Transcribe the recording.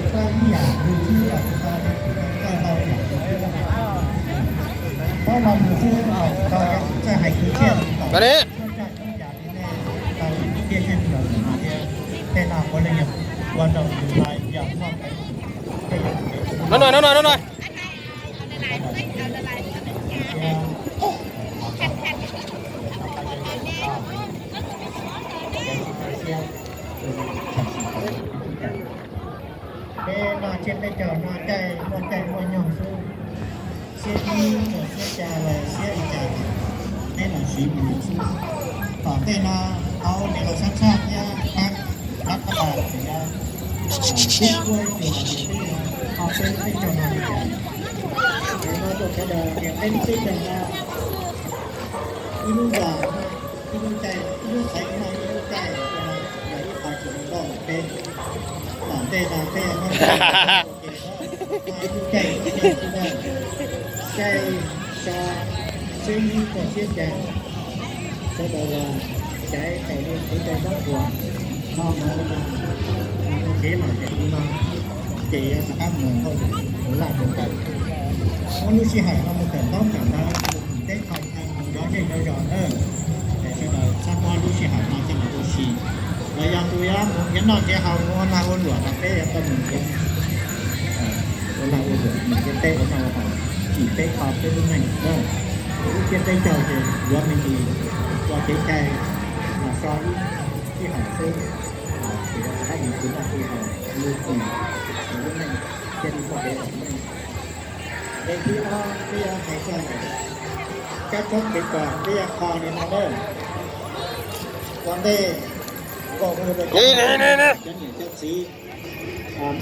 Txawj ib yam tus xwb los tsis tau, txawj ntau yam tus xwb. Paub lo lus xwb los tsis tau, txawj hais kwv txhiaj tsis tau. Koj ne? Tau tiaj nyiaj los ntawm no thiab, tej no puav leej yog ua rau yus yog muaj peev. No no no no no. Peb noj tsiab peb caug no caij muaj caij muaj nyoog xwb, siab ib los siab xya los siab li cas, peb los siv mus xwb. Tom ntej no tau niam laus sab tshaj thiab pab pab pab tas tias xub ua ib tug hais tias peb yuav ho peb lub teb chaws no li cas. Ces no tuaj sawv daws tias peb lub teb chaws no ib lub zos, ib lub caij, ib lub xeev no ib lub caij, yog ib qho tsis zoo nkauj rau peb. Tom ntej no peb yuav muab ua ke, ib lub caij ib lub caij xwb na. Caij so, siab ib txog siab xya, sawv daws los caiv raws li kev cai ntaub ua, no mus ua no, mus ua kev lom zem li no, ces yuav rov qab mus hauj lwm ua laj ua kam. Muab lub sij hawm no mus kawm ntaub kawm ntawv, mus teb chaws mus zov zej zov zos na. Sawv daws txhob muab lub sij hawm no coj los ua si. Los yog tus yuav mus nrhiav noj nrhiav haus, mus ua lag ua luam los peb yuav tau mus nrhiav ua lag ua luam, mus nrhiav teb ua noj ua haus, tsim peb kho peb lub neej na. Lub teb chaws ces yuav me ntsis ua kev cai los so ib sij hawm xwb, ces yuav rov qab mus khwv noj khwv haus, mus tsim lub neej thiaj li muaj kev ua neej. Ces thib ob peb yuav hais txog kab tshoob kev kos peb yuav kho li no na. Ua ntej, nkaus mus rau cov niam cov txiv, muaj